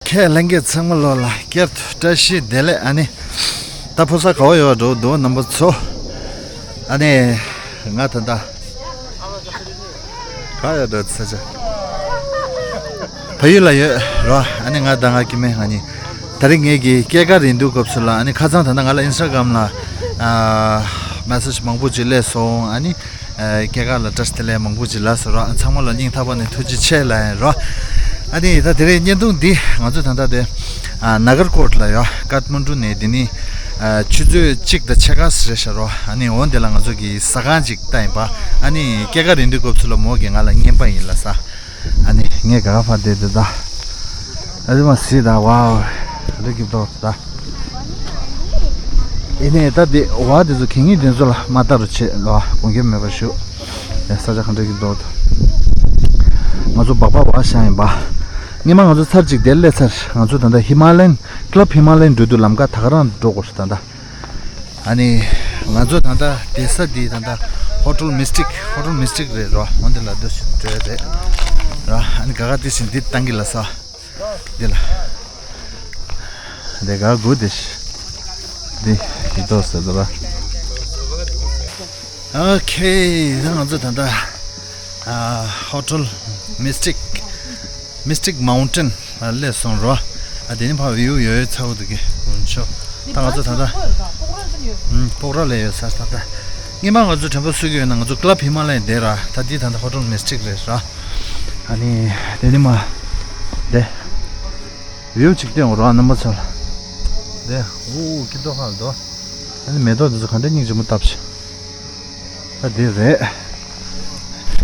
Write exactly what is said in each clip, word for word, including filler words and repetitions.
ཁྱེད་ལྷན་རྒྱས་ཚང་མ་ལོ་ལ་བསྐྱར་དུ་བཀྲ་ཤིས་བདེ་ལེགས། ཨ་ནི་ད་ཕོ་གསར་ག་བ་ཡོད་འགྲོ་འདུག་རྣམ་པ་ཚོ། ཨ་ནི་ང་ད་ལྟ་ག་ཡོད་འགྲོ་ཚ་ཆ་བལ་ཡུལ་ལ་ཡོད་རོ། ཨ་ནི་ང་ད་ང་སྐྱེ་དམན་ང་གཉིས་ད་རིང་ངེད་ཀྱི་སྐྱེས་སྐར་རེད་འདུག་སྐབས་སུ་ལ། ཨ་ནི་ཁ་སང་ད་ལྟ་ང་ལ་ཨིན་སི་ཊ་གྷ་རམ་ལ་ཨ་མེ་སེཇ་མང་པོ་ཅིག་སླེབས་སོང་། ཨ་ནི། ཨ་སྐྱེས་སྐར་ལ་བཀྲ་ཤིས་བདེ་ལེགས་མང་པོ་ཅིག་ལབ་སོང་རོ། ཚང་མ་ལ་སྙིང་ཐག་པ་ནས་ཐུགས་རྗེ་ཆེ་ལབ་ཡིན་རོ། ཨ་ནི་ད་དེ་རིང་བརྙན་ཐུང་འདི་ང་ཚོ་ད་ལྟ་དེ་ཨ་ནཱ་གར་ཀོཊ་ལ་ཡོད། ཀཏ་མན་ཌུ་ནས་དེ་ནི་ཨ་ཆུ་ཚོད་གཅིག་དང་ཕྱེད་ཀ་རེད་ཤག་རོ། ཨ་ནི་འོ་འདི་ལ་ང་ཚོ་གི་ཟ་ཁང་ཅིག་བལྟས་ཡིན་པ། ཨ་ནི་སྐྱེས་སྐར་རེད་འདུག་སྐབས་སུ་ལ་མོ་གིས་ང་ལ་རྔན་པ་ཡིན་ལབ་ས། ཨ་ནི་ངས་ག་ཕར་བསྡད་འདུག་ད། ཨ་ཙི་མ་གཟིགས་ད། ཝའོ། རི་གི་ཏོག་ད། ཨེ་ནས་ད་དེ་ཝ་དེ་ཚོ་གད་སྙིགས་དེ་ཚོ་ལ་མ་ལྟ་རུ་བྱེད་ལ་དགོངས་འགལ་མེད་པར་ཞུ། ཨེ་ས་ཆ་ག་འདྲ་གི་ཏོག་ད། ང་ཚོ་སྦག་སྦག་ཝ་བཞག་ཡིན་པ། སྔོན་མ་ང་ཚོ་ཚར་གཅིག་དེར་སླེབས་ཚར། ང་ཚོ་ད་ལྟ་ཧི་མ་ལ་ཡན་ཀླབ་ཧི་མ་ལ་ཡན་འགྲོ་དུས་ལམ་ཁ་ད་ག་རང་འགྲོ་དགོས་རེད་ད་ལྟ། ཨ་ནི་ང་ཚོ་ད་ལྟ་བསྡད་ས་འདི་ད་ལྟ་ཧོ་ཊེལ་མིས་ཊིག་ཧོ་ཊེལ་མིས་ཊིག་རེད་རོ། འོ་འདི་ལ་འདུག་སེ་འགྲོ་ཡ་རེད་རོ། ཨ་ནི་ག་ག་དེ་བཞིན་འདི་བཏང་གི་ལ་ས་འདི་ལ་འདི་ག་དགུ་དེ་འདི་ཡི་ཏོག་ཟེར་འདུག་ར། ཨོ་ཁེ། ད་ང་ཚོ་ད་ལྟ་ཨ་ཧོ་ཊེལ་མིས་ཊིག་མིས་ཊིག་མའུན་ཊེན་ལ་སླེབས་སོང་རོ། ཨ་དེ་ནི་ཕ་བིའུ་ཡོད་ཚ་བོ་འདུག་གི་དཀོན་མཆོག་ད་ང་ཚོ་ད་ལྟ་ཨུམ་སྤོག་ར་ལ་ཡོད་ས་ད་ལྟ། སྔོན་མ་ང་ཚོ་དྲན་པ་གསོས་ཀྱི་ཡོད་ན་ང་ཚོ་ཀླབ་ཧི་མ་ལ་ཡ་བསྡད་ར། ད་འདི་ད་ལྟ་ཧོ་ཊེལ་མིས་ཊིག་རེད་ར། ཨ་ནི་དེ་ནི་མ་དེ་བིའུ་ཅིག་སྟོན་འོ་ར་རྣམ་པ་ཚོ་ལ། དེ་ཨུ་ཀི་ཏོ་ཧ་ལ་དོ། ཨ་ནི་མེ་ཏོག་དེ་ཚོ་ག་འདྲ་སྙིང་རྗེ་མོ་བཏབ་ཤག་ད་འདི་རེད།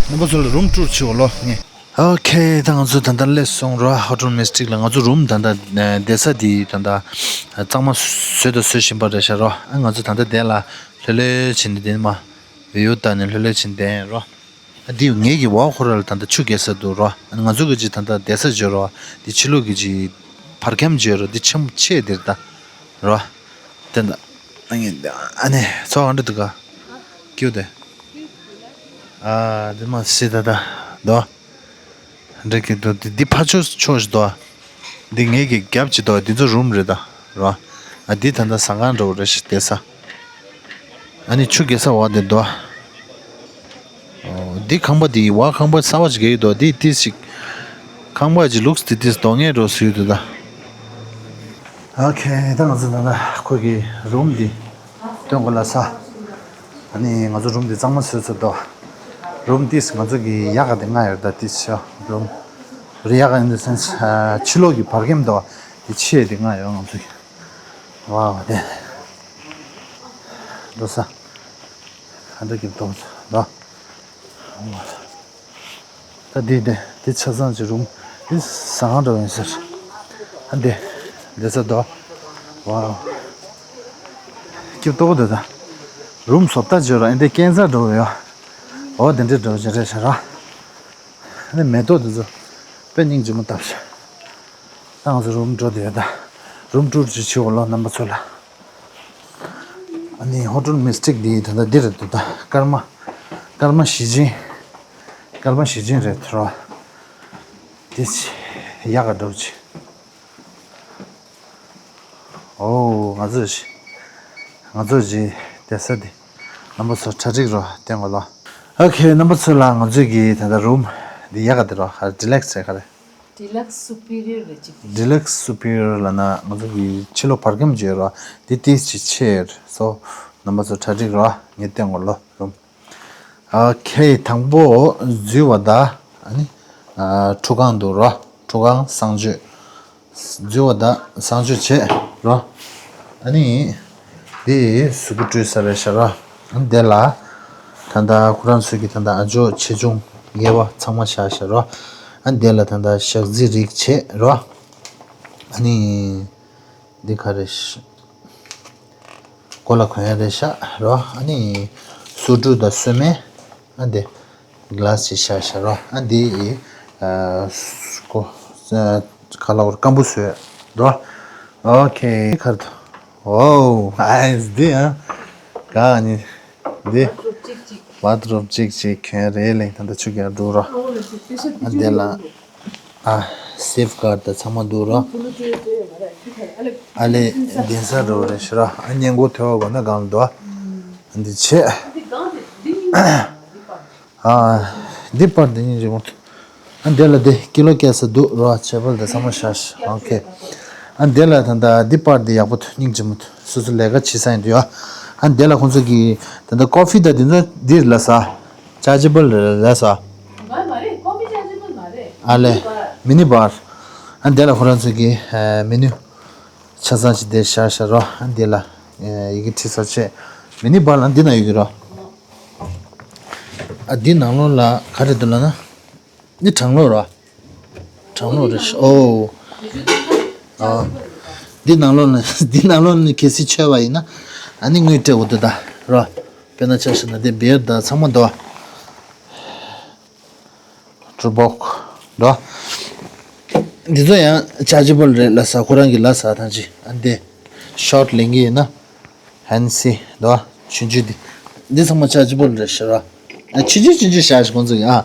རྣམ་པ་ཚོ་ལ་རུམ་ཊུར་བྱེད་འོ་ལོ་ངས། ཨོ་ཁེ། ད་ང་ཚོ་ད་ལྟ་སླེབས་སོང་རོ། ཧོ་ཊེལ་མིས་ཊིག་ལ། ང་ཚོ་རུམ་ད་ལྟ་ཨ་བསྡད་ས་དེ་ད་ལྟ་ཨ་གཙང་མ་བཟོས་དང་བཟོ་བཞིན་པ་རེད་ཤག་རོ། ཨ་ང་ཚོ་ད་ལྟ་དེ་ལ་ལྷོད་ལྷོད་བྱས་ནས་དེ་མ་བིའུ་ལྟ་ནས་ལྷོད་ལྷོད་བྱས་ནས་བསྡད་ཡིན་རོ། ཨ་འདི་ངེད་ཀྱི་ཝ་ཁོ་ར་ལ་ད་ལྟ་ཆུ་རྐྱལ་ས་འདུག་རོ། ཨ་ང་ཚོ་གི་ཅིག་ད་ལྟ་བསྡད་ས་བརྗོད་རོ། འདི་ཕྱི་ལོགས་ཀྱི་ཅིག་བར་ཁྱམས་བརྗོད་རོ། འདི་ཆེན་པོ་ཆེ་འདིར་ད་རོ། དེ་འདྲ། ཨ་ནི་ཨ་ནི་ཚོ་ག་འདྲ་འདུག་ག་ཀིའུ་ཏི། ཨ་འདི་མ་སི་ད་ད་དོ། འདྲ་གི་འདུག་འདི་འདི་ཕ་ཆོས་ཆོས་ཤིག་འདུག་འདི་ངེད་ཀྱི་རྒྱབ་ཅིག་འདུག་འདི་ཚོ་རུམ་རེད་ད་རོ། ཨ་འདི་ད་ལྟ་ཟ་ཁང་འདྲ་བོ་རེད་ཤག་བསྡད་ས། ཨ་ནི་ཆུ་རྐྱལ་ས་བ་འདི་འདུག་འོ། འདི་ཁང་པ་འདི་ཝ་ཁང་པ་གསར་བ་ཅིག་གས་འདུག་འདི་ཏིས་ཅིག་ཁང་པ་ཅིག་ལུགས་འདི་ཏིས་དོ་ངེས་འགྲོ་སུ་ཡོད་འདུག་ད། ཨོ་ཁེ། ད་ང་ཚོ་ད་ལྟ་ཁོ་གི་རུམ་འདི་སྟོན་དགོས་ལ་ས། ཨ་ནི་ང་ཚོ་རུམ་འདི་གཙང་མ་བཟོས་ཚར་འདུག་རུམ་ཏིས་ང་ཚོ་གི་ཡག་ག་དེ་ལྔ་ཡོད་ད་ཏིས་ཤོ་རུམ། རི་ཡག་ག་in the sense ཕྱི་ལོགས་ཀྱི་བར་ཁྱམས་འདུག་འདི་ཆེ་དེ་ལྔ་ཡོད་ང་ཚོ་གི། ཝའོ་དེ། འགྲོ་ས། ག་འདྲ་གི་འདུག་ད། ད་འདི་འདི་འདི་ཆ་ཚང་གི་རུམ། འདི་ཟ་ཁང་འདྲ་བ་ཡིན་ཟེར། ཨ་འདི་འདི་ཚ་དོ། ཝའོ། སྐྱིད་ཏོག་འདུག་ད། རུམ་བཟོ་ལྟ་བརྗོད་ར་ཨ་འདི་སྐས་འཛེག་འདྲ་བ་ཡོད། འོ་འདི་འདྲ་འདྲ་བ་ཅིག་རེད་ཤག་ར། ཨ་ནི་མེ་ཏོག་འདི་ཚོ་དཔེ་སྙིང་རྗེ་མོ་བཏབ་ཤག་ད་ང་ཚོ་རུམ་འགྲོ་བསྡད་ཡོད་ད། རུམ་ཊུར་ཅིག་བྱེད་འོ་ལོ་རྣམ་པ་ཚོ་ལ། ཨ་ནི་ཧོ་ཊེལ་མིས་ཊིག་འདི་ད་ལྟ་འདི་རེད་འདུག་ད་སྐར་མ། སྐར་མ་བཞི་ཆེན། སྐར་མ་བཞི་ཆེན་རེད་ད་རོ། འདི་ཡག་ག་འགྲོ་ཅི། ཨོ་ང་ཚོ་ཞི། ང་ཚོ་ཞི་བསྡད་ས་འདི། རྣམ་པ་ཚོ་གྲ་སྒྲིག་རོ་བསྟན་གོ་ལོ། ཨོ་ཁེ། རྣམ་པ་ཚོ་ལ་ང་ཚོ་གི་ད་ལྟ་རུམ་འདི་ཡག་ག་འདི་རོ། ཌི་ལེགས་རེད་ག་རེད། ཌི་ལེགས་སུ་པི་རི་ཡར་རེད་ཅིག་ཌི་ལེགས་སུ་པི་རི་ཡར་ལབ་ན་ང་ཚོ་གི་ཕྱི་ལོགས་བར་ཁྱམས་བརྗོད་རོ། འདི་ཏིས་ཅིག་ཆེ་ཡོད་སོ། རྣམ་པ་ཚོ་གྲ་སྒྲིག་རོ། ངས་བསྟན་གོ་ལོ་རུམ། ཨོ་ཁེ། དང་པོ་འཛུལ་བ་ད་ཨ་ནི་ཨ་ཁྲུས་ཁང་འདུག་རོ། ཁྲུས་ཁང་གསང་སྤྱོད། འཛུལ་བ་ད་གསང་སྤྱོད་བྱེད་རོ། ཨ་ནི་འདི་གཟུགས་པོ་བཀྲུས་ས་རེད་ཤག་རོ། ཨ་ནི་དེ་ལ་ད་ལྟ་ཁོ་རང་ཚོའི་གི་ད་ལྟ་ཨ་ཇོ་ཆེ་ཆུང་ངེས་པ་ཚང་མ་བཞག་ཤག་རོ། ཨ་ནི་དེ་ལ་ད་ལྟ་ཞག་རྩི་རིགས་བྱེད་རོ། ཨ་ནི་འདི་ག་རེ་ཤག་མགོ་ལ་གོན་ཡ་རེད་ཤག་རོ། ཨ་ནི་སོ་འཁྲུད་དང་སོ་སྨན། ཨ་འདི་གི་ལཱ་སི་ཅིག་བཞག་ཤག་རོ། ཨ་འདི་ཨི་ཨ་སྐོ་ཨ་ག་ལ་བར་སྐམ་པོ་བཟོས་རོ། ཨོ་ཁེ། ཁར་དུ་ཨོ་ཨ་འདི་ཨ་ག་ཨ་ནི་འདི་བཱ་ཐི་རོབ་ཅིག་ཅིག་གྱོན་རེད་ལེ། ད་ལྟ་ཆུ་རྐྱལ་འགྲོ་རོ། ཨ་འདི་ལ་ཨ་ སེབ་ཀར་དང་ཚང་མ་འདུག་ར། ཨ་ལེ་གདན་ས་འགྲོ་རེད་ཤི་ར། ཨ་ཉེན་འགོག་ཐོལ་བ་གོ་ན་གང་འདུག་འདི་བྱས། ཨ་འདི་པར་འདི་སྙིང་རྗེ་མོ། ཨ་འདི་ལ་འདི་ཀི་ལོ་སྐྱེལ་ས་འདུག་ར། ཆེ་བལ་དང་ཚང་མ་ཤ་ཤ། ཨོ་ཁེ། ཨ་འདི་ལ་ད་ལྟ་འདི་པར་འདི་ཡག་པོ་འདུག་སྙིང་རྗེ་མོ་འདུག་སོ་སོ་ལས་ཀ་བྱེད་ས་ཡིན་འདུག་ཡ། ཨ་འདི་ལ་ཁོང་ཚོ་གི་ད་ལྟ་ཀོ་ཕི་དང་འདི་ཚོ་འདིར་ལ་ས། ཅར་ཇི་བལ་རེད་ལ་ས། མ་མ་རེད། ཀོ་ཕི་ཅར་ཇི་བལ་མ་རེད། ཨ་ལེ། མི་ནི་བར། ཨ་འདི་ལ་ཁོ་རང་ཚོ་གི་མེ་ནུ། ཆ་ཚང་ཅིག་འདིར་བཞག་བཞག་རོ། ཨ་འདི་ལ་ཡི་གེ་བྲིས་ས་བྱས། མི་ནི་བར་ལ་འདི་ན་ཡོད་ཀྱི་རོ། ཨ་འདི་ནང་ལོགས་ལ་ག་རེ་འདུག་ལབ་ན། འདི་གྲང་གློག་རོ། གྲང་གློག་རེད་ཤག་ཨོ། ཨ། འདི་ནང་ལོགས་ནས་འདི་ནང་ལོགས་ནས་གལ་སྲིད་མཆོད་པ་ཡིན་ན། ཨ་ནི་དངུལ་སྤྲད་དགོས་འདུག་ད་རོ། དཔེར་ན་ཆ་བཞག་ན་འདི་བེར་དང་ཚང་མ་འདུག་ཀྲུ་བོག་འདུག་འདི་ཚོ་ཡང་ཅར་ཇི་བལ་རེད་ལ་ས། ཁོ་རང་གི་ལ་ས་ཐང་ཅི་ཨ་འདི་ཤོར་ཊ་ལེན་གི་ཡིན་ན། ཧན་སི་འདུག་ཆུང་ཆུང་འདི། འདི་ཚང་མ་ཅར་ཇི་བལ་རེད་ཤག་ར། ཨ་ཆུང་ཆུང་ཆུང་ཆུང་བཞག་ཤག་ཁོང་ཚོ་གི་ཨ།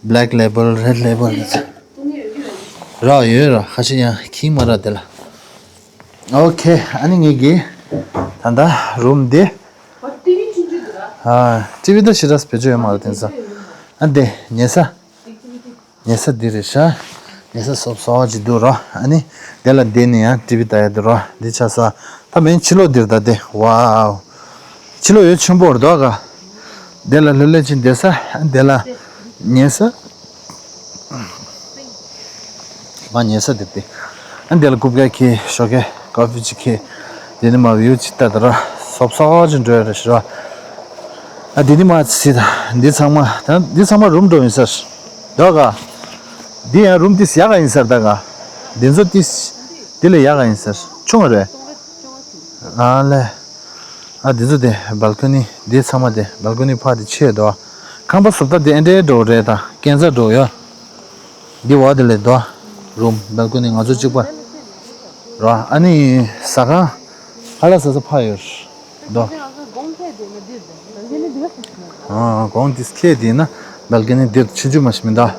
Black Label, Red Label་ར་ཡོད་ར། ཁ་ཤས་ཡང་ཁྱིམ་མ་ར་དེ་ལ། ཨོ་ཁེ། ཨ་ནི་ངེད་ཀྱི་ད་ལྟ་རུམ་འདི། ཨ་ཊི་ཝི་ད་ཞེ་དྲག་བེད་སྤྱོད་ཡོད་མ་རེད་དེང་སང་། ཨ་འདི་ཉལ་ས། ཉལ་ས་འདི་རེད་ཤག་ཉལ་ས་སོབ་སོབ་ཅིག་འདུག་ར། ཨ་ནི་དེ་ལ་བསྡད་ནས་ཡང་ཊི་ཝི་ལྟ་ཡ་འདུག་ར། འདི་ཆགས་ས། ད་མེན་ཕྱི་ལོགས་འདིར་ད་དེ། ཝའོ། ཕྱི་ལོགས་ཡོད་ཆེན་པོ་རེད་དོ་ག་དེ་ལ་ལྷོད་ལྷོད་ཅིག་བསྡད་ས། ཨ་དེ་ལ་ཉལ་ས། མ་ཉལ་ས་དེ་དེ། ཨ་དེ་ལ་རྐུབ་ཀ་ཁེ་ཞོགས་ཀས་ཀོ་ཕི་ཅིག་ཁེ། དེ་ནི་མ་བིའུ་ཅིག་ལྟ་དུ་ར། སོབ་སོབ་ཅིག་འགྲོ་ཡ་རེད་ཤག་ར། ཨ་དེ་ནི་མ་ཚི་ད་འདི་ཚང་མ་ད་འདི་ཚང་མ་རུམ་འགྲོ་ཡིན་ས་རེད་དོ་ག་འདི་ཡང་རུམ་ཏིས་ཡག་ག་ཡིན་ས་རེད་ད་ག་འདི་ཚོ་ཏིས་འདི་ལས་ཡག་ག་ཡིན་ས་རེད། ཆུང་བ་རེད། ཨ་ལེ། ཨ་འདི་ཚོ་དེ་བལ་ཀོ་ནི། འདི་ཚང་མ་དེ་བལ་ཀོ་ནི་ཕར་དེ་ཆེ་དོ། ཁང་པ་བཟོ་ལྟ་དེ་ཨེ་འདྲའི་འགྲོ་རེད། ད་སྐས་འཛེག་འགྲོ་ཡོད། འདི་བ་དེ་ལས་དོ། རུམ་བལ་ཀོ་ནི་ང་ཚོ་གཅིག་པ་ར། ཨ་ནི་ཟ་ཁང་ཧ་ལ་ཟ་ས་ཕ་ཡོད་དོ། ཨ་གོང་དེ་ཁེ་དེ་ན་བལ་ཀོ་ནི་འདིར་ཆུང་ཆུང་མ་ཞིག་མི་འདུག་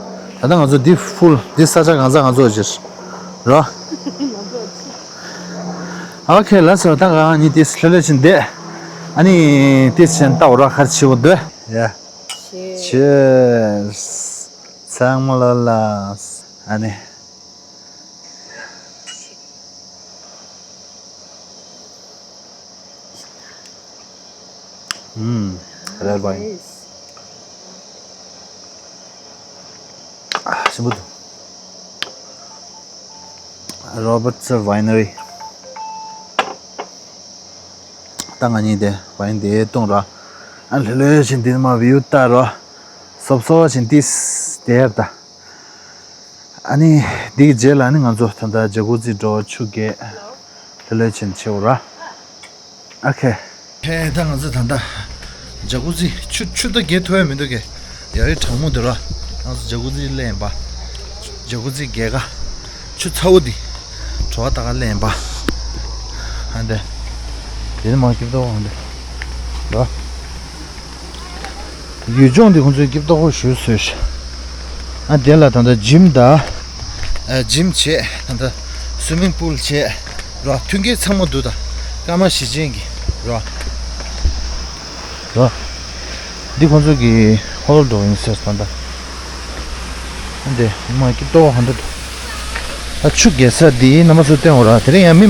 ད་ལྟ་ང་ཚོ་འདི་ཕུལ་འདི་ས་ཆ་གང་ས་ང་ཚོ་ཅིར་ར། ཨོ་ཁེ་ལགས་སོ། ད་ང་གཉིས་ཏིས་ལྷོད་ལྷོད་ཅིག་བསྡད། ཨ་ནི་ཏིས་ཆེན་ལྟ་འོ་ར་ཁར་ཆེ་བོ་འདོད། ཡ། Cheers. Cheers. ཚང་མ་ལ་ལ། ཨ་ནི། ཨུམ། Red wine. Nice. ཨ་ཞིམ་པོ་འདུག Robert's Winery. ད་ང་གཉིས་དེ་བའིན་དེ་བཏུང་ར། ཨ་ལྷོད་ལྷོད་བཞིན་དེ་མ་བིའུ་ལྟ་ར། སོབ་སོབ་བཞིན་ཏིས་དེར་ད། ཨ་ནི་དེའི་རྗེས་ལ་ནི་ང་ཚོ་ད་ལྟ་ཇ་ཀུ་ཛི་འགྲོ་ཆུ་རྐྱལ་ལྷོད་ལྷོད་བྱེད་བྱེད་འོ་ར། ཨ་ཁེ། ཧེ་ད་ང་ཚོ་ད་ལྟ་ཇ་ཀུ་ཛི་ཆུ་ཆུ་ད་རྒྱས་ཐུབ་ཡ་མི་འདུག་གས། ཡ་ཡོད་གྲང་མོ་འདུག་ར། ང་ཚོ་ཇ་ཀུ་ཛི་ལེན་པ། ཇ་ཀུ་ཛི་རྒྱས་ག་ཆུ་ཚ་བོ་འདི། བྲོ་བ་ད་ག་ལེན་པ། ཨ་འདི། དེ་ནི་མ་སྐྱིད་ཏོ་འདི། ར། ཡུལ་ལྗོངས་འདི་ཁོང་ཚོས་སྐྱིད་ཏོག་པོ་ཞུ་སོས་ཤག་ཨ་དེ་ལ་ད་ལྟ་ཇིམ་ད། ཨ་ཇིམ་བྱས་ད་ལྟ་སུའི་མིང་པུལ་བྱས། ར་མཐུན་རྐྱེན་ཚང་མ་འདུག་ད་སྐར་མ་བཞི་ཅན་གྱི་ར། ར། འདི་ཁོང་ཚོ་གི་ཧོལ་འགྲོ་ཡིན་ཟེར་ད་ལྟ། འདི་མ་སྐྱིད་ཏོག་ཧ་འདྲ་འདུག་ད་ཆུ་རྒྱས་ས་འདི་ནམ་སུ་སྟོན་འོ་ར། དེ་རིང་ཡང་མི་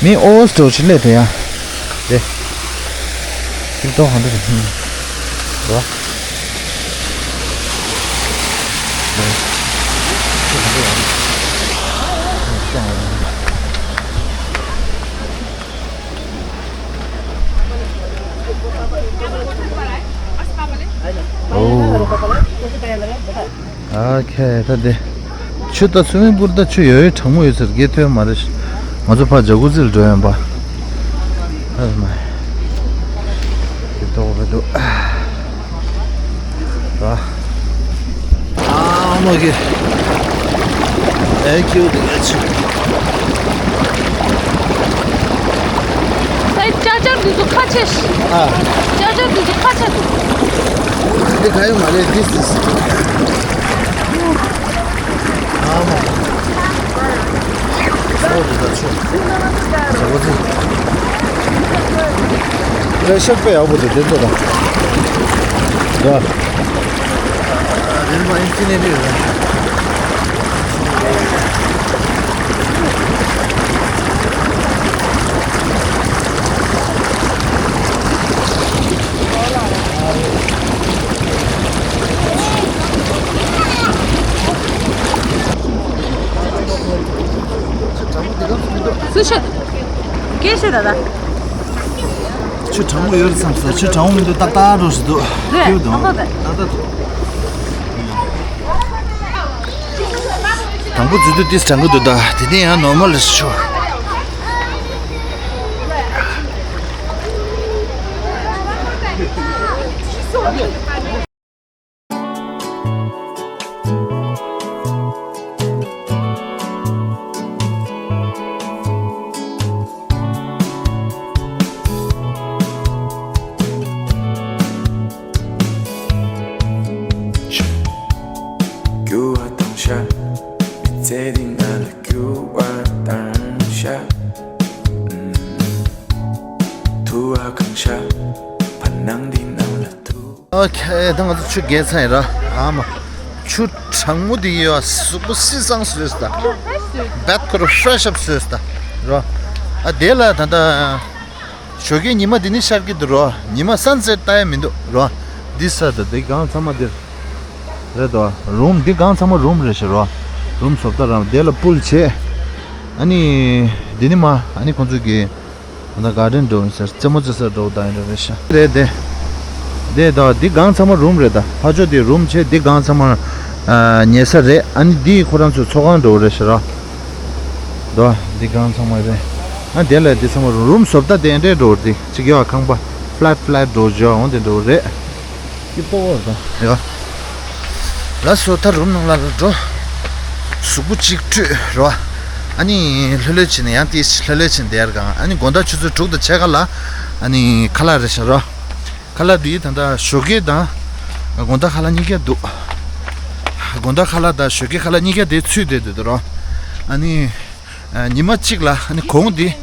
མི་ཨོ་སི་འགྲོ་ཆུ་ལས་དེ་ཡང་། དེ། སྐྱིད་ཏོག་ཧ་འདྲ་འདུག་ར། ཨོ། ཨ་ཁེ་ད་དེ། ཆུ་ད་སུའི་མིང་པུལ་ད་ཆུ་ཡོད་ཡོད་གྲང་མོ་ཡོད་ཚར་རྒྱས་ཐོན་མ་རེད། ང་ཚོ་ཕར་ཇ་ཀུ་ཛི་ལ་འགྲོ་ཡོང་པ། ཨ་མ། དེ་ཏོག་པ་འདུག་ད། ཨ་མ་གི། ཨེ་ཁྱོད་དེ་ག་ཆུ། ད་ཅར་ཅར་འདི་ཚོ་ཁ་ཆེ་ཤི། ཨ། ཅར་ཅར་འདི་ཚོ་ཁ་ཆེ་འདུག་འདི་ག་ཡོད་མ་རེད། This is. ཨ་མ། ཚ་བོ་དེ་ད་ཆོ། ཚ་བོ་ཚེ། རེ་ཤག་པས་ཡག་པོ་དེ་དེ་ཚོ་དང་། ཡ། རེ་མ་ཨིན་ཅི་ནས་རེད། སུ་ཤོད། སྐད་ཤོད་ད་ད། ཆུ་གྲང་མོ་ཡོད་རེད་བསམ་སོང་། ཆུ་གྲང་མོ་མི་འདུག་ཏག་ཏག་འགྲོ་ཞིག་འདུག་རེད། ཁྱོད་དང་ཁོ་པ་པས། ཏག་ཏག་འགྲོ། དང་པོ་འཛུལ་དུས་ཏིས་གྲང་གི་འདུག་ད་དེ་ནས་ཡང་ནོར་མལ་ལ་ཤོར། རྒྱུ་བ་དང་ཤ། མི་ཚེ་འདི་ང་ལ་རྒྱུ་བ་དང་ཤ། ཐུ་བ་གང་ཤ། བར་སྣང་འདི་ནང་ལ་ཐུ། ཨོ་ཁེ། ད་ང་ཚོ་ཆུ་བརྒལ་ཚར་ཡིན་ར། ཨ་མ། ཆུ་གྲང་མོ་འདི་ཡོད། གཟུགས་པོ་སིལ་སང་བཟོས་ད། བད་ཁོ་ར་ཧྥྲེཤ་ཨབ་བཟོས་ད། རོ། ཨ་དེ་ལ་ད་ད། ཞོགས་ཀའི་ཉི་མ་འདི་ནི་ཤར་གྱི་འདུག་རོ། ཉི་མ་སན་སེཊ་ལྟ་ཡ་མི་འདུག་རོ། འདི་ས་ད་འདི་སྒང་ཚང་མ་འདིར་རེད་དོ། རུམ་འདི་སྒང་ཚང་མ་རུམ་རེད་ཤག་རོ། རུམ་བཟོ་ལྟ་རང་དེ་ལ་པུལ་བྱས། ཨ་ནི་འདི་ནི་མ་ཨ་ནི་ཁོང་ཚོ་གི་ད་ག་ཌེན་འགྲོ་ཡིན་ཟེར། རྩེད་མོ་རྩེ་ས་འགྲོ་ད་ཡིན་རེད་ཤག་རེད་དེ། དེ་ད་འདི་སྒང་ཚང་མ་རུམ་རེད་ད། ཕ་ཕྱོགས་དེ་རུམ་བྱས། འདི་སྒང་ཚང་མ་ཉལ་ས་རེད། ཨ་ནི་འདི་ཁོ་རང་ཚོའི་ཚོགས་ཁང་འགྲོ་རེད་ཤག་རོ། དོ། འདི་སྒང་ཚང་མ་རེད། ཨ་དེ་ལ་འདི་ཚང་མ་རུམ་བཟོ་ལྟ་དེ་འདྲས་འགྲོ་རེད། ཅིག་ཡོད་ཁང་པ་ཕ་ལེཊ་ཕ་ལེཊ་འགྲོ་བྱོས་འོང་དེ་འགྲོ་རེད། ཀི་པོ་བོར་དང་ཡོད། ལ་སོ་ད་རུམ་ནང་ལ་འགྲོ། གཟུགས་པོ་གཅིག་བཀྲུས་རོ། ཨ་ནི་ལྷོད་ལྷོད་བྱས་ནས་ཡང་ཏིས་ལྷོད་ལྷོད་བྱས་ནས་བསྡད་ཡར་གང་། ཨ་ནི་དགོང་དག་ཆུ་ཚོད་དྲུག་དང་ཕྱེད་ཀ་ལ་ཨ་ནི་ཁ་ལག་རེད་ཤག་རོ། ཁ་ལག་འདི་ད་ལྟ་ཞོགས་ཀས་དང་དགོང་དག་ཁ་ལག་གཉིས་ཀ་འདུག་དགོང་དག་ཁ་ལག་དང་ཞོགས་ཀས་ཁ་ལག་གཉིས་ཀ་དེ་ཚུད་བསྡད་འདུག་རོ། ཨ་ནི། ཨ། ཉི་མ་གཅིག་ལ་ཨ་ནི་གོང་འདི།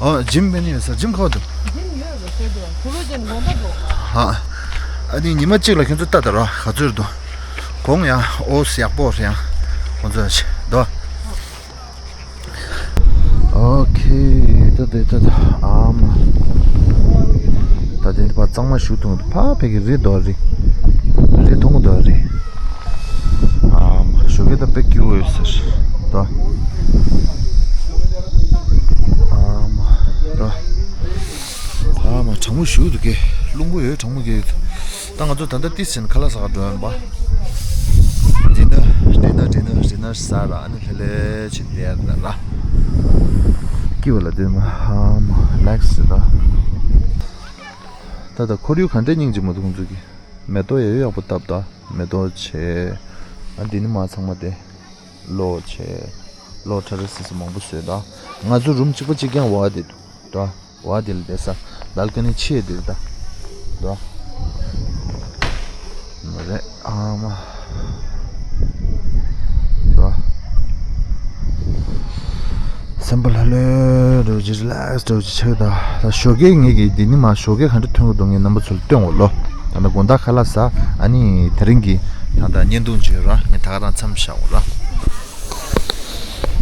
ཨོ། ཇིམ་མེད་ནི་ཡོད་ས། ཇིམ་ཁོ་འདུག་ཧ། ཨ་ནི་ཉི་མ་གཅིག་ལ་ཁྱོད་ཚོ་ལྟ་ད་རོ། ག་ཚོད་འདུག་གོང་ཡང་ཨོ་ཡག་པོ་རེད་ཡང་། ཁོང་ཚོ་ཆེ་འདུག་ཨོ་ཁེ། ད་དེ་ད་ད་ཨ་མ། ད་དེ་ཕར་གཙང་མ་ཞུ་ཐུང་ཕ་ཕ་གི་རི་འདུག་རི། རི་མཐོང་གི་འདུག་རི། ཨ་མ། ཞོགས་ཀས་ད་དཔེ་སྐྱིད་པོ་ཡོད་ས་རེད་ད། ཨ་མ། ད། ཨ་མ། གྲང་མོ་ཞེ་པོ་འདུག་གས། རླུང་བུ་ཡོད། གྲང་མོ་གས་ཡོད། ད་ང་ཚོ་ད་ལྟ་ཏིས་ཟེར་ནས་ཁ་ལག་ཟ་ག་འགྲོ་ཡིན་པ། ཌི་ནར་ཌི་ནར་ཌི་ནར་ཌི་ནར་ཟ་ར། ཨ་ནི་ལྷོད་ལྷོད་བྱས་བསྡད་ཡ་ད་ལ། སྐྱིད་པོ་ལ་སྡོད་མ། ཨ་མ། རི་ལེག་སི་ད། ད་ད་ཁོར་ཡུག་ག་འདྲས་སྙིང་རྗེ་མོ་འདུག་ཁོང་ཚོ་གི། མེ་ཏོག་ཡ་ཡོ་ཡག་པོ་བཏབ་ད། མེ་ཏོག་བྱས། ཨ་འདི་ནི་མ་ཚང་མ་དེ། གློག་བྱས། གློག་ཁྲ་རེ་སི་སི་མང་པོ་བཟོས་ད། ང་ཚོ་རུམ་གཅིག་པ་གཅིག་རྐྱང་བ་དེ་འདུག་ད། བ་དེ་ལ་བསྡད་ས། བལ་ཀ་ནི་ཕྱེད་དེ་རེད་ད། ད། མ་རེད། ཨ་མ། ད། སེམས་པ་ལྷོད་ལྷོད་འགྲོ་གི། རི་ལེག་སི་འགྲོ་གི་ཆགས་ད། ད་ཞོགས་ཀས་ངེད་ཀྱིས་འདི་ནི་མ་ཞོགས་ཀས་ག་འདྲ་ཐོན་གི་འདུག་ངས་རྣམ་པ་ཚོ་ལ་སྟོན་འོ་ལོ། ད་ལྟ་དགོང་དག་ཁ་ལག་ཟ། ཨ་ནི་དེ་རིང་གི་ད་ལྟ་བརྙན་ཐུང་བརྗོད་ར། ངས་ད་ག་རང་མཚམས་བཞག་འོ་ར།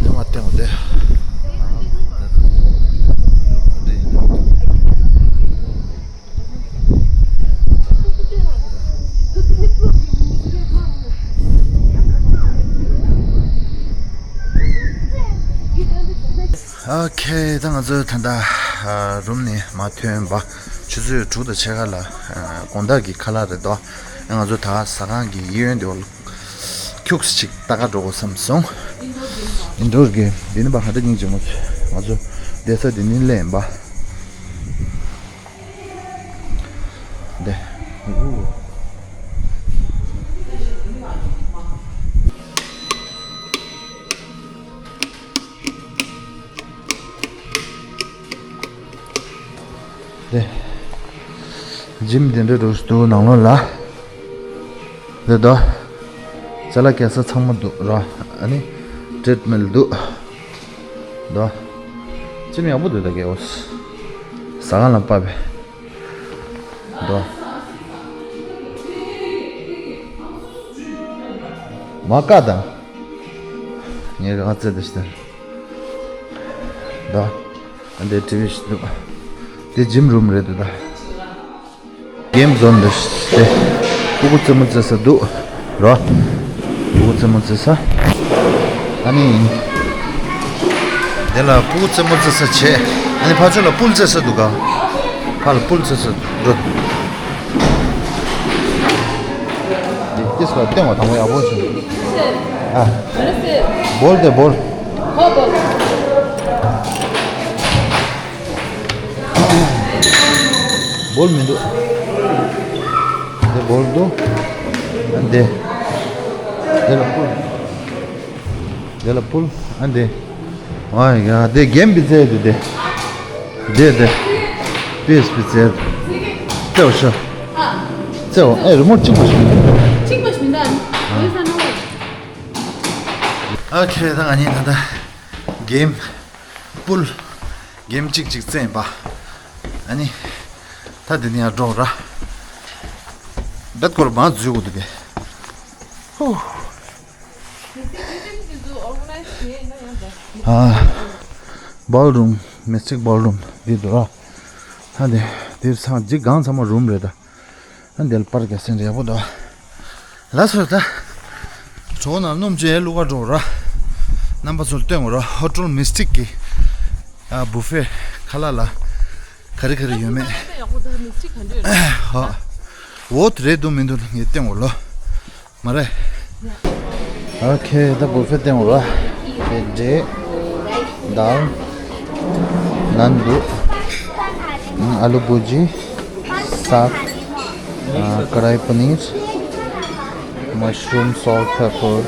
ཉི་མ་སྟོན་འོ་དེ། ཨོ་ཁེ། ད་ང་ཚོ་ད་ལྟ་རུམ་ནས་མར་ཐོན་པ། ཆུ་ཚོད་དྲུག་དང་ཕྱེད་ཀ་ལ་དགོང་དག་གི་ཁ་ལག་རེད་དོ། ང་ཚོ་ད་ཟ་ཁང་གི་གཡས་གཡོན་དེ་བ་ལ་ཁྱུག་ཙམ་ཅིག་ལྟ་ག་འགྲོ་དགོས་བསམ་སོང་། ཨིན་ཌོར་གེམ་འདི་ནི་པ་ག་འདྲ་སྙིང་རྗེ་མོ། ང་ཚོ་བསྡད་ས་འདི་ནི་ལེན་པ། འདི། འདི། ཇིམ་འདི་འདྲ་འདུག་སྟེ་ནང་ལོགས་ལ། འདི་དོ། ཅ་ལག་སྐྱེལ་ས་ཚང་མ་འདུག་ར། ཨ་ནི་ཊྲིཊ་མེནཊ་འདུག་དོ། ཅི་མི་ཡག་པོ་འདུག་ད་གའོ། ཟ་ཁང་ལ་བབས་པས། དོ། མ་ཀ་དང་། ངས་ག་ཚད་དེ་ཤི་དང་། དོ། ཨ་འདི་ཊི་ཝི་ཞིག་འདུག་དེ་ཇིམ་རུམ་རེད་འདུག་ད། གེམ་ཛོན་འདི་སྟེ། ཕྲུ་གུ་རྩེད་མོ་རྩེ་ས་འདུག་རོ། ཕྲུ་གུ་རྩེད་མོ་རྩེ་ས། ཨ་ནི། དེ་ལ་ཕྲུ་གུ་རྩེད་མོ་རྩེ་ས་བྱས། ཨ་ནི་ཕར་ཕྱོགས་ལ་པུལ་རྩེ་ས་འདུག་ག་ཕར་ལ་པུལ་རྩེ་ས་འགྲོ། འདི་ཏིས་ལ་སྟེང་བ་དང་པོ་ཡག་པོ་བྱུང་། ཨ། བོལ་ཏེ་བོལ། བོལ་མི་འདུག་འདི་བོལ་འདུག་ཨ་འདི། འདི་ལ་ཕུལ། འདི་ལ་ཕུལ། ཨ་འདི། ཨ་ཡ་འདི་གེམ་པི་ཙེ་འདུག་འདི། འདི་འདི། པིས་པི་ཙེ། ཙེའོ་ཤོ། ཙེའོ་ཨེ་རི་མོཊ་གཅིག་པ་ཞིག་མི་འདུག་གཅིག་པ་ཞིག་མི་འདུག་ཨ་ནི། ཨོ་ཁེ་ད་ང་གཉིས་ད་ལྟ་གེམ། པུལ། གེམ་གཅིག་གཅིག་རྩེད་པ། ཨ་ནི། ད་འདི་ནས་ཡར་འགྲོ་ར། བེད་སྐོར་མ་འཛུལ་དགོས་འདུག་གས། ཧུ། ཨ། བོལ་རུམ། མིས་ཊིག་བོལ་རུམ་འདི་འདུག་ར། ད་འདི་འདིར་ཚང་འཇིག་གང་ཚང་མ་རུམ་རེད་ད། ཨ་འདིར་པར་རྒྱག་སེ་འདྲ་ཡག་པོ་འདུག་ལགས་སོ་ད། གྲོགས་ནང་སྣུམ་བཅས་བླུག་ག་འགྲོ་ར། རྣམ་པ་ཚོར་སྟོན་དགོས་ར། ཧོ་ཊེལ་མིས་ཊིག་གི། ཨ་བུ་ཕེ་ཁ་ལག་ལ། ག་རེ་ག་རེ་ཡོད་མེད། ཧོ། འོ་དེ་རེད་འདུག་མི་འདུག་ངས་སྟོན་དགོས་ལོ། མ་རེད། ཨོ་ཁེ་ད་བུ་ཕེ་སྟོན་དགོས་ར། ཕེ་འབྲས། དཱལ། ནན་འདུག་ཨ་ལུ་བུ་ཇི། སག་ཨ་ཀ་རའི་པ་ནིར། མ་ཤི་རུམ། སོལ་ཊི་པེ་པར།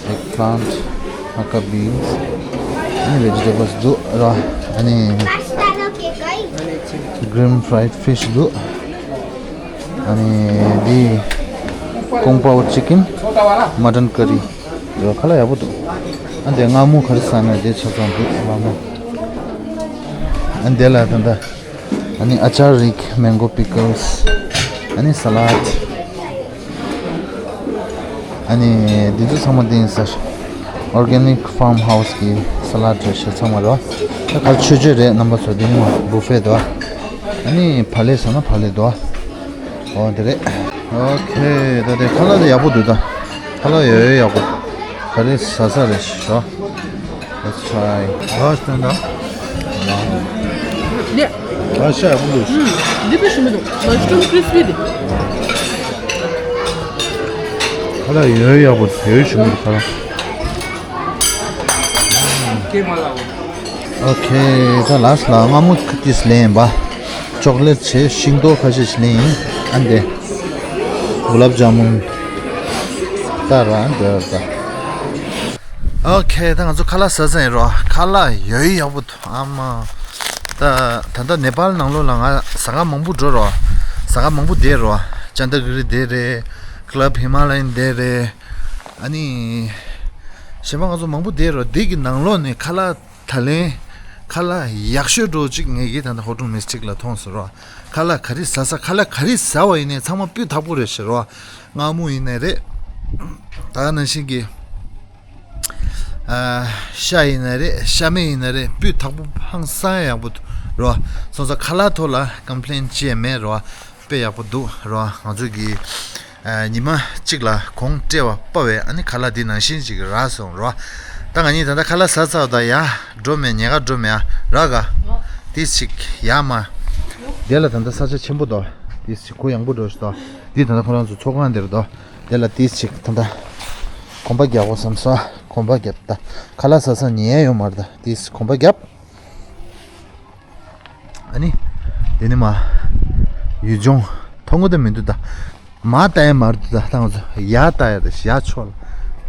ཨེག་པི་ལན་ཊི། ཧ་ཀ་བིན་སི། ཨ་ནི་བེ་ཇི་ཊེ་བལ་སི་འདུག་ར། ཨ་ནི་གི་རིན་ཕ་རའེ་ཌི་ཕི་ཤི་འདུག་ཨ་ནི་འདི་ཀོང་པའོ་ཅི་ཀིན། མ་ཊན་ཀ་རི། ཡོ་ཁ་ལག་ཡག་པོ་འདུག་ཨ་འདི་མངར་མོ་ག་རེ་ཟ་ན་དེ་ཆ་ཚང་འདུག་མངར་མོ། ཨ་འདི་ལ་ད་ལྟ། ཨ་ནི་ཨ་ཅར་རིགས། མེང་གོ་པི་ཀལ་སི། ཨ་ནི་ས་ལད། ཨ་ནི་འདི་ཚོ་ཚང་མ་འདི་ཡིན་ཟེར། Organic Farm House གི་ས་ལད་རེད་ཤག་ཚང་མ་རེད་བ། ད་ག་ཆོས་ཆོས་རེད། རྣམ་པ་ཚོ་འདི་ནི་མ་བུ་ཕེ་འདུག་ཨ་ནི་བག་ལེབ་ཟ་ན་བག་ལེབ་འདུག་ཨོ་འདི་རེད། ཨོ་ཁེ། ད་དེ་ཁ་ལག་དེ་ཡག་པོ་འདུག་ད་ཁ་ལག་ཡོད་ཡོད་ཡག་པོ། ག་རེ་ཟ་ས་རེད་ཤག Let's try. ཨ་སྟན་ད། ནེ། ཨ་ཤ་ཡག་པོ་འདུག་འདི་པི་ཤི་མི་འདུག་མ་ཤི་རུམ་ཀྲིས་པི་དེ། ཁ་ལག་ཡོད་ཡག་པོ་ཡོད་ཤི་མི་འདུག་ཁ་ལག་ཀེ་མ་ལ། ཨོ་ཁེ། ད་ལ་སི་ལ་མངར་མོ་ཏིས་ལེན་པ། ཅོག་ལེ་ཊི་བྱས། ཤིང་ཏོག་ཁ་ཤས་ཤིག་ལེན་ཡིན། ཨ་འདི། གུ་ལབ་ཇ་མུན། ད་ར་འདི་ར་ད། ཨོ་ཁེ། ད་ང་ཚོ་ཁ་ལག་ཟ་ས་ཡིན་རོ། ཁ་ལག་ཡོད་ཡག་པོ་འདུག་ཨ་མ། ད་ད་ལྟ་ནེ་པཱལ་ནང་ལོགས་ལ་ང་ཟ་ཁང་མང་པོ་འགྲོ་རོ། ཟ་ཁང་མང་པོ་བསྡད་རོ། ཅན་ད་གི་རི་བསྡད་རེད། ཀ་ལབ་ཧི་མ་ལ་ཡན་བསྡད་རེད། ཨ་ནི། གཞན་པ་ང་ཚོ་མང་པོ་བསྡད་རོ། འདི་གི་ནང་ལོགས་ནས་ཁ་ལག་ད་ལན། ཁ་ལག་ཡག་ཤོས་འདྲ་ཅིག་ངས་ཀྱིས་ད་ལྟ་ཧོ་ཊེལ་མིས་ཊིག་ལ་མཐོང་སོང་རོ། ཁ་ལག་ག་རེ་ཟ་ས། ཁ་ལག་ག་རེ་ཟ་བ་ཡིན་ནའི་ཚང་མ་སྤུས་དག་པོ་རེད་ཤག་རོ། མངར་མོ་ཡིན་ནའི་རེད། ད་ག་ནང་བཞིན་གྱི། ཨ། ཤ་ཡིན་ནའི་རེད། ཤ་མེད་ཡིན་ནའི་རེད། སྤུས་དག་པོ་ཧང་སང་ཡག་པོ་འདུག་རོ། སོང་ཙང་ཁ་ལག་ཐོག་ལ་ཀམ་པི་ལེན་ཅི་ཡང་མེད་རོ། དཔེ་ཡག་པོ་འདུག་རོ། ང་ཚོ་གི། ཨ། ཉི་མ་གཅིག་ལ་གོང་སྤྲད་པ་པ་བས་ཨ་ནི་ཁ་ལག་འདི་ནང་བཞིན་ཅིག་རག་སོང་རོ། ད་ང་གཉིས་ད་ལྟ་ཁ་ལག་ཟ་ཚར་བ་དང་ཡར་འགྲོ་མེད། ཉལ་ཁ་འགྲོ་མེད། ཨ། རག་ག་ཏིས་ཅིག་ཡར་མར། དེ་ལ་ད་ལྟ་ས་ཆ་ཆེན་པོ་འདུག་ཏིས་ཅིག་གུ་ཡངས་པོ་འགྲོ་ཞིག་འདུག་འདི་ད་ལྟ་ཁོ་རང་ཚོ་ཚོགས་ཁང་འདིར་འདུག་དེ་ལ་ཏིས་ཅིག་ད་ལྟ་གོམ་པ་རྒྱག་དགོས་བསམ་སོང་། གོམ་པ་རྒྱབ། ད་ཁ་ལག་ཟ་ས་ཉལ་ཡ་ཡོད་མ་རེད། ད་ཏིས་གོམ་པ་རྒྱབ། ཨ་ནི། དེ་ནི་མ། ཡུལ་ལྗོངས་མཐོང་གི་ད་མི་འདུག་ད། མར་ལྟ་ཡ་མ་རེད་ད། ད་ང་ཚོ་ཡར་ལྟ་ཡ་རེད། ཡར་ཕྱོགས་ལ།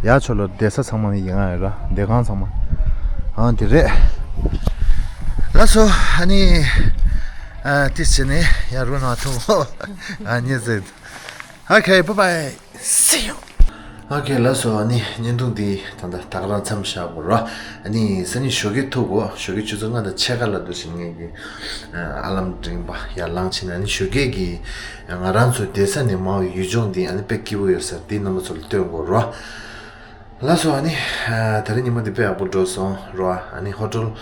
ཡར་ཕྱོགས་ལ་བསྡད་ས་ཚང་མ་ཡིན་ང་ཡོད་ར། བསྡད་ཁང་ཚང་མ། ཨ་དེ་རེད། ལགས་སོ། ཨ་ནི། ཨ་ཏིས་བྱས་ནས་ཡར་རུ་ན་ཐུག་ཨ་ཉེ་ཟེར། Okay, bye bye. See you. ཨོ་ཁེ། ལགས་སོ། ཨ་ནི་བརྙན་ཐུང་འདི་ད་ལྟ་ད་ག་རང་མཚམས་བཞག་དགོས་རོ། ཨ་ནི་སང་ཉིན་ཞོགས་ཀས་ཐུག་གོ། ཞོགས་ཀས་ཆུ་ཚོད་ལྔ་དང་ཕྱེད་ཀ་ལ་འདུག་ཞིང་ངེད་ཀྱི་ཨ་ལམ་འདྲེན་པ་ཡར་ལངས་ཕྱིན་ནས། ཨ་ནི་ཞོགས་ཀས་ཀྱི་ང་རང་ཚོ་བསྡད་ས་ནས་མར་ཡུལ་ལྗོངས་འདི་ཨ་ནི་དཔེ་སྐྱིད་པོ་ཡོད་ས་འདི་རྣམ་པ་ཚོ་ལ་སྟོན་དགོས་རོ། ལགས་སོ། ཨ་ནི་ཨ་ད་རིང་ཉི་མ་འདི་དཔེ་ཡག་པོ་འགྲོ་སོང་རོ། ཨ་ནི་ཧོ་ཊེལ་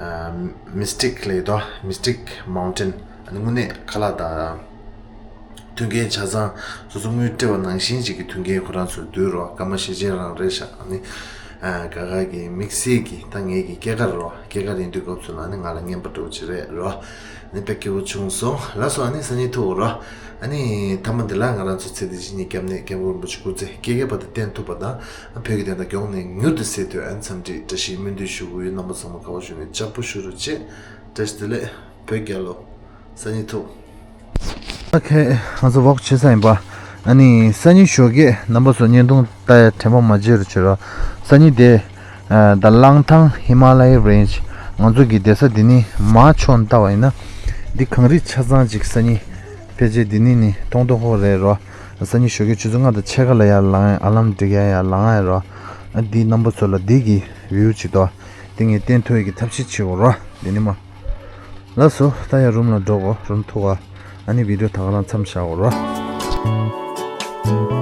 ཨ་མིས་ཊིག་ལབ་ཡོད་དོ། མིས་ཊིག་མའུན་ཊེན། ཨ་ནི་དངོས་གནས་ཁ་ལག་དང་མཐུན་རྐྱེན་ཆ་ཚང་སོ་སོ་དངུལ་སྤྲད་པ་ནང་བཞིན་ཅིག་གི་མཐུན་རྐྱེན་ཁོ་རང་ཚོ་འདུག་རོ། སྐར་མ་ཞེ་ཅན་རང་རེད་ཤག་ཨ་ནི་ཨ་ག་ག་གི་དམིགས་བསལ་གྱི་ད་ངེད་ཀྱི་སྐྱེས་སྐར་རོ། སྐྱེས་སྐར་ཡིན་དུས་སྐབས་སུ་ལ་ཨ་ནི་ང་ལ་རྔན་པ་འདྲ་པོ་ཅིག་རེད་རོ། ཨ་ནི་དཔེ་སྐྱིད་པོ་བྱུང་སོང་། ལགས་སོ། ཨ་ནི་སང་ཉིན་ཐུག་རོ། ཨ་ནི་མཐའ་མ་འདི་ལ་ང་རང་ཚོ་ཚེ་འདི་ཕྱི་གཉིས་སྐྱབས་གནས་མཁན་པོ་རིན་པོ་ཆེ་སྐུ་ཚེ་སྐྱེས་སྐྱེས་བར་དུ་བརྟན་ཐུབ་པ་དང་། བོད་ཀྱི་བདེན་མཐའ་མགྱོགས་ནས་མྱུར་དུ་གསལ་ཐུབ་ཨ་ནི་འཚམས་འདྲི་བཀྲ་ཤིས་སྨོན་འདུན་ཞུ་གི་ཡོད། རྣམ་པ་ཚང་མ་དགའ་བ་ཞུ་ནས་ལྕགས་པོ་ཞུ་རོགས་བྱེད། བཀྲ་ཤིས་བདེ་ལེགས། བོད་རྒྱལ་ལོ། སང་ཉིན་ཐུག་ཨ་ཁེ། ང་ཚོ་ཝོག་བྱེད་ས་ཡིན་པ། ཨ་ནི་སང་ཉིན་ཞོགས་ཀས་རྣམ་པ་ཚོ་བརྙན་ཐུང་ལྟ་ཡ་དྲན་པ་མ་བརྗེད་རོགས་བྱེད་རོགས། སང་ཉིན་དེ་ཨ་ད་གླང་ཐང་ཧི་མ་ལ་ཡའི་རེན་ཇི། ང་ཚོ་གི་བསྡད་ས་འདི་ནི་མར་ཕྱོགས་ནས་ལྟ་བ་ཡིན་ན་འདི་གངས་རི་ཆ་ཚང་ཅིག་སང་ཉིན་ཕལ་ཆེར་འདི་ནི་ནི་མཐོང་མཐོང་ཧོ་རེད་རོ། སང་ཉིན་ཞོགས་ཀས་ཆུ་ཚོད་ལྔ་དང་ཕྱེད་ཀ་ལ་ཡར་ལངས་ཡ། ཨ་ལམ་སྒྲིག་ཡ་ཡར་ལངས་ཡ་རོ། ཨ་འདི་རྣམ་པ་ཚོ་ལ་འདི་གི་བིའུ་ཅིག་དོ། འདི་ངས་བསྟན་ཐུབ་ཡ་གི་ཐབས་ཤེས་བྱེད་དགོས་རོ། འདི་ནི་མ། ལགས་སོ། ད་ཡར་རུམ་ལ་འགྲོ་དགོས། རུམ་ཐུག་ག་ཨ་ནི་བི་ཌིའོ་ད་ག་རང་མཚམས་བཞག་དགོས་རོ།